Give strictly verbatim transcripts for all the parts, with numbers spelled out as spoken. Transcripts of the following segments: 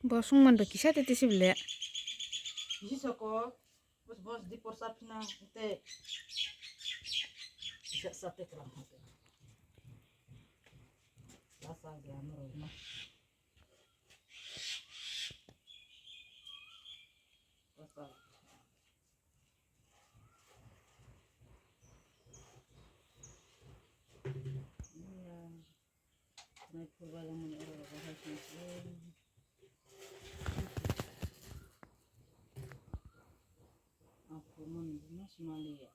Bo songman bai kisa tete si bele. Kisi soko, bos, bos di porsa phina te. Kisa sa te kram ha te. Sa sa gra no ro na. Sa sa. Nai phurba lamani oro rogo hai sini. Aphurmani buno sumaliya.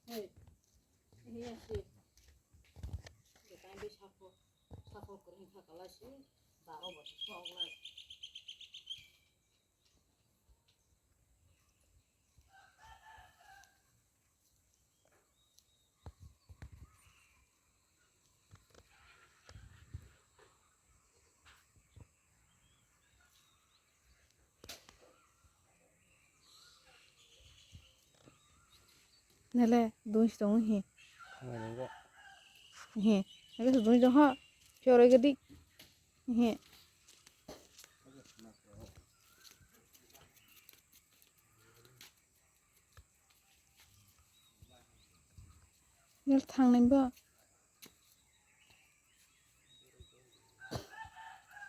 Hey, hey, yes, yes. The time is half, half of green, half of light, so that over the fog light. Nele, dun si tongo he. Thangwi nangkhe. He. Nele se dun si tongo. Phiyok roi gedi. He. Nele thangnai bo.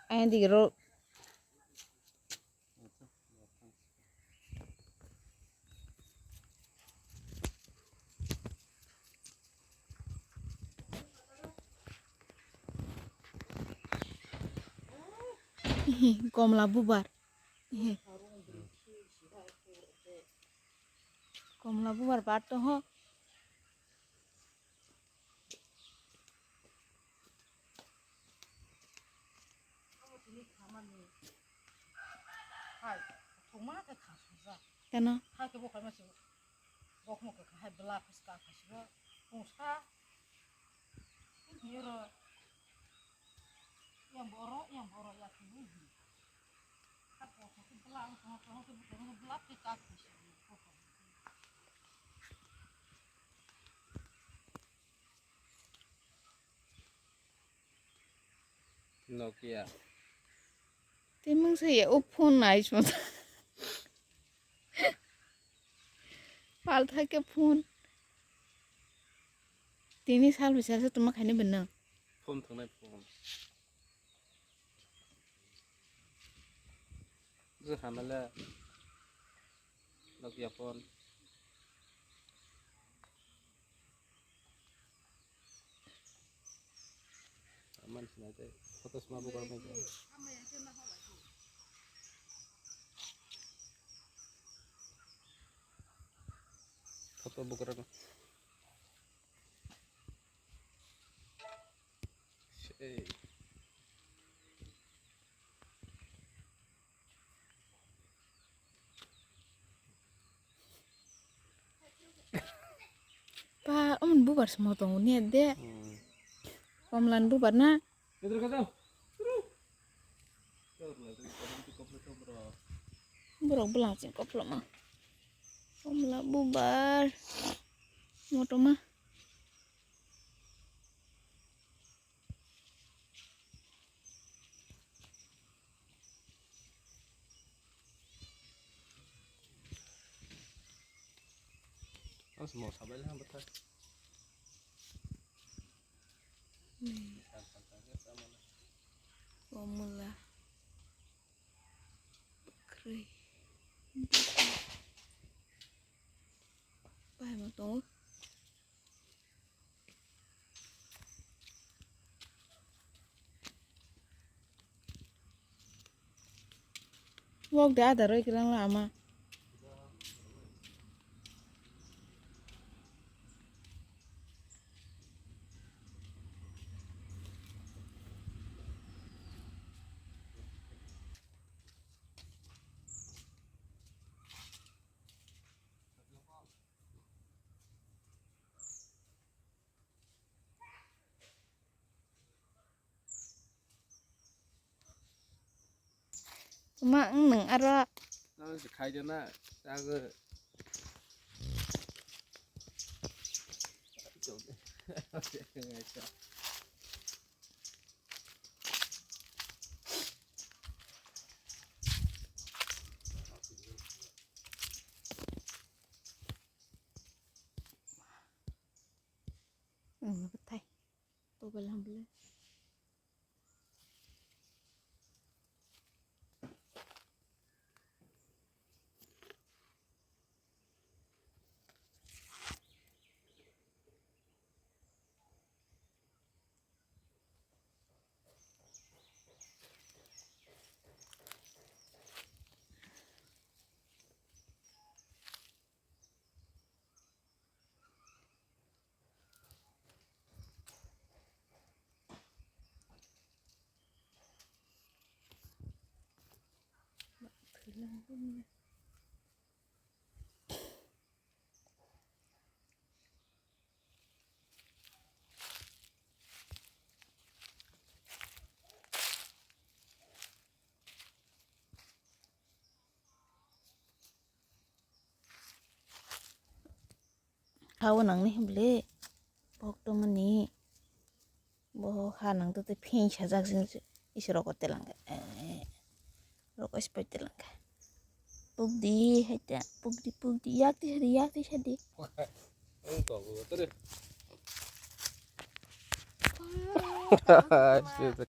Ayang digi ro. Komla bubar. Komla bubar bar to ho. Hai, thwngma khe kha sujak. Keno? Hai khe bo khaima se, bo khmo khe hai bwla khe ska kha se bo. Pungsa. Yoro. Yang boro, yang boro ya khe ni. Hai pungsa khe bwla ang thwngma thwngma khe bo khaima bwla khe ka kha se bo. Nokia. Tei mungsa ya o phone nai simo. Paltha khe phone. Tini sal bisal se tuma khaini bwno. Phone thangnai phone. Bwswk hamya le Nokia phone. Aman sinai tei photo sma bubar mai tei. Photo bubar no. Sei. Pa, omo ni bubar se mo tongo ni de. Hmm. Komla ni bubar na. Borok bwla chwng koploma. Komla bubar. Motoma. Ang se mo sabai le hang bwthar. Komla. Kwrwi. Bahai ma tongo. Wok de ada roi kwrang la ama. Tuma wng nwng aro. Nang se khai de na, tago. Ang batai. Tobel hambele. Kha o nang ni himle. Bok tongmani. Bo ha nang to te phin sajak jing isi roko telangka. Eh, roko ispai telangka. Pukdi haita, pukdi, pukdi, yak di sadi, yak di sadi.